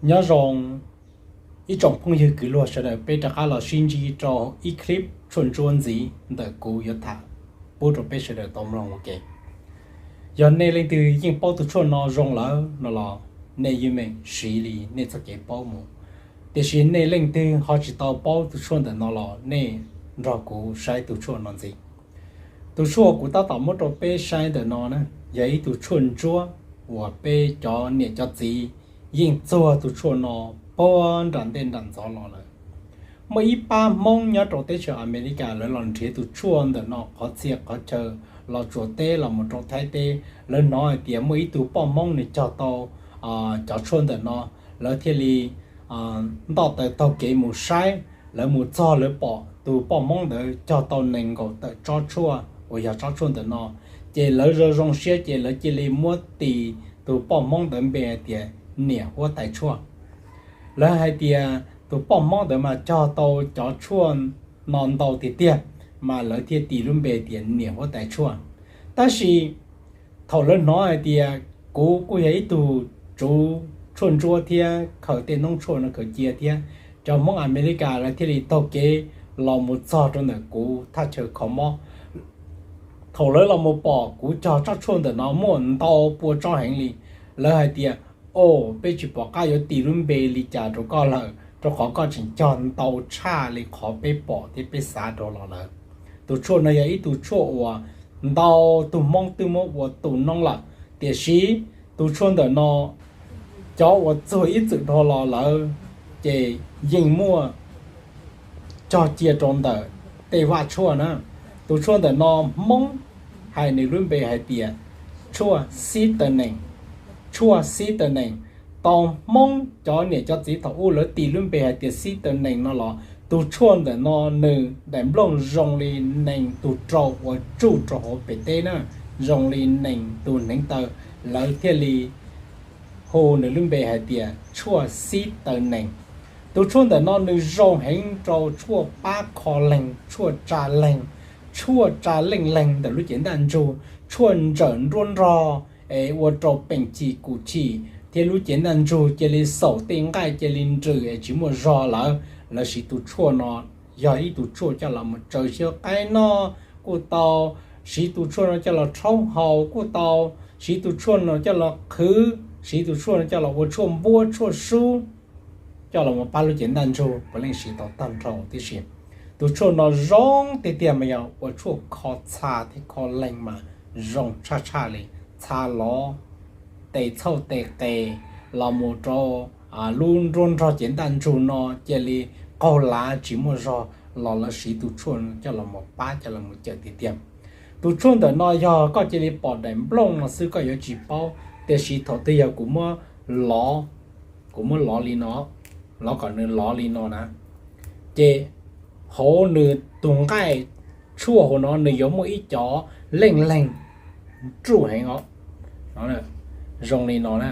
Nyob zoo ib tsoom phooj ywg kwv luag sawv daws, peb rov qab los sib ntsib rau ib clip tshuaj ntsuab ntxiv ntawm kuv yuav tham pub rau peb sawv daws tau mloog ua ke. Yog nej leej twg yeej paub tus tshuaj no zoo lawm no los nej yeej meem siv li nej txoj kev paub mus. Tiam sis nej leej twg ho tsis tau paub tus tshuaj ntawm no los nej nrog kuv saib tus tshuaj no ntxiv. Tus tshuaj kuv tab tom muab rau peb saib ntawm no na, yog ib tug tshuaj ntsuab uas peb cov niam cov txiv yeej txuag tus tshuaj no puag nram ntej nram ntxov los lawm. Muaj ib pab Hmoob nyob rau teb chaws Amelikas, lawv los nrhiav tus tshuaj ntawm no qhov txhia qhov chaw, los tsuas teb los mus rau Thaib teb. Lawv hnov hais tias muaj ib tug poj Hmoob nws cog tau cov tshuaj ntawm no, lawv thiaj li nto taws taug kev mus saib. Lawv mus txog lawv pom tus poj Hmoob ntawd cog tau nees nkaum tawm tsob tshuaj uas yog tsob tshuaj ntawm no, ces lawv zoo zoo siab ces lawv cia li muab tis tus poj Hmoob ntawd npe hais tias niam huab tais tshuaj. Lawv hais tias tus poj Hmoob ntawd mas cog tau cov tshuaj no ntau tiag tiag, mas lawv thiaj tis lub npe tias niam huab tais tshuaj. Tab sis thaum lawv hnov hais tias kuv kuj yog ib tug tsuv tshuaj ntsuab thiab khaws tej noob tshuaj no khaws cia thiab, cov Hmoob Amelikas lawv thiaj li taug kev los mus txog rau ntawm kuv thaj chaw kho mob. Thaum lawv los mus pom kuv cog tsob tshuaj ntawm no muaj ntau pua tsob heev li, lawv hais tias, o, peb tsis pom qab yuav tis lub npe li cas rau koj lawm, rau qhov koj tseem cog ntau tshaj li qhov peb pom thiab peb xav rau los lawm. Tus tshuaj no yog ib tug tshuaj uas ntau tug Hmoob twb muab ua tu noob lawm, tiam sis tus tshuaj ntawm no cov uas txuag ib txwm dhau los lawm ces yeej muaj cog cia rau ntawm tej vaj tshuaj na. Tus tshuaj ntawm no Hmoob hais nws lub npe hais tias tshuaj xib taws nees. Tshuaj xib taws nees, tau Hmoob cov niam cov txiv thaum ub lawv tis lub npe hais tias xib taws nees no los tus tshuaj ntawm no nws daim nplooj zoo li nees tus rau uas tsuj rau hauv pem teb na, zoo li nees tus hneev taw, lawv thiaj li hu nws lub npe hais tias tshuaj xib taws nees. Tus tshuaj ntawm no nws zoo heev rau tshuaj pab kho leeg, tshuaj tsa leeg, tshuaj tsa leej leeg ntawm lub cev ntaj ntsug, tshuaj ntsawm nruab nrog es ua rau peem chim kum chim thiab lub cev ntaj ntsug cia li xaum tej nqaij cia li nrws es tsis muaj zog lawm. Lawv siv tus tshuaj no, yog ib tug tshuaj coj los mus tsaws xyaw qaib noj kuj tau, siv tus tshuaj no coj los rhaub haus kuj tau, siv tus tshuaj no coj los qhwv, siv tus tshuaj no coj los ua tshuaj npuab tshuaj sub, coj los mus pab lub cev ntaj ntsug, puav leej siv tau tag nrho tib si. Tus tshuaj no zoo tiag tiag mas yog ua tshuaj kho txha thiab kho leeg mas zoo tshaj tshaj li. Txha lov, tes txhauj tes qes, los mus rau lub nruab nrog cev ntaj ntsug no cia li qaug lav tsis muaj zog los lawv siv tus tshuaj coj los mus pab coj los mus cawm tiag tiag. Tus tshuaj ntawm no yog koj cia li pom daim nplooj no xwb koj yuav tsis paub, tiam sis thaum twg yog kuv muab lov, kuv muab lov li no, lov kom nws lov li no na, ces hauv nws tus nqaij tshuaj hauv no nws yuav muaj ib cov leej leeg ruj heev os. Zoo li no na,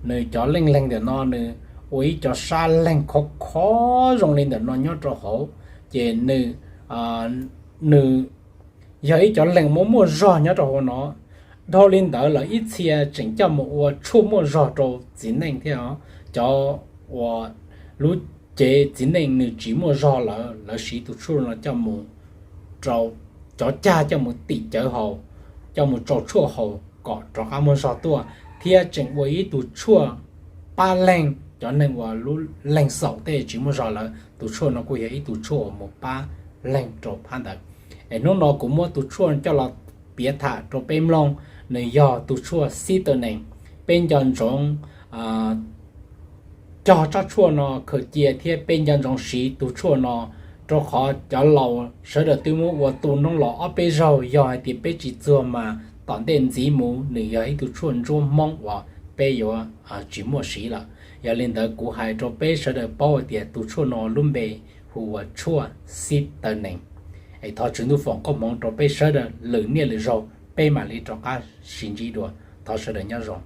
nws cov leej leeg ntawm no nws ua ib cov sab leeg khov khov zoo li ntawm no nyob rau hauv, ces nws, nws yog ib cov leeg muaj muaj zog nyob rau hauv no. Dhau li ntawd lawm ib txhia tseem coj mus ua tshuaj muaj zog rau txiv neej thiab os. Cov uas lub cev txiv neej nws tsis muaj zog lawm, lawv siv tus tshuaj no coj mus rau, cov cag coj mus tim cawv haus, coj mus tsau tshuaj haus kom rov qab muaj zog tuaj, thiab tseem ua ib tug tshuaj pab leeg, cov neeg uas lub leeg xaum tej tsis muaj zog lawm, tus tshuaj no kuj yog ib tug tshuaj uas mus pab leeg rau phab ntawd. Es hnub no kuv muab tus tshuaj coj los piav tham rau peb mloog, nws yog tus tshuaj xib taw nees. Peb nco ntsoov cog tsob tshuaj no khaws cia thiab peb nco ntsoov siv tus tshuaj no, rau qhov cov laus sawv daws twb muab ua tu noob los ob peb zaug, yog hais tias peb tsis txuag mas tom ntej ntxiv mus nws yog ib tug tshuaj ntsuab Hmoob uas peb yuav tsis muaj siv lawm. Yog li ntawd kuv hais rau peb sawv daws paub hais tias tus tshuaj no lub npe hu ua tshuaj xib taw nees. Es thov Tswv Ntuj foom koob hmoov rau peb sawv daws lwm niaj lwm zaug peb mam li rov qab sib ntsib dua. Thov sawv daws nyob zoo.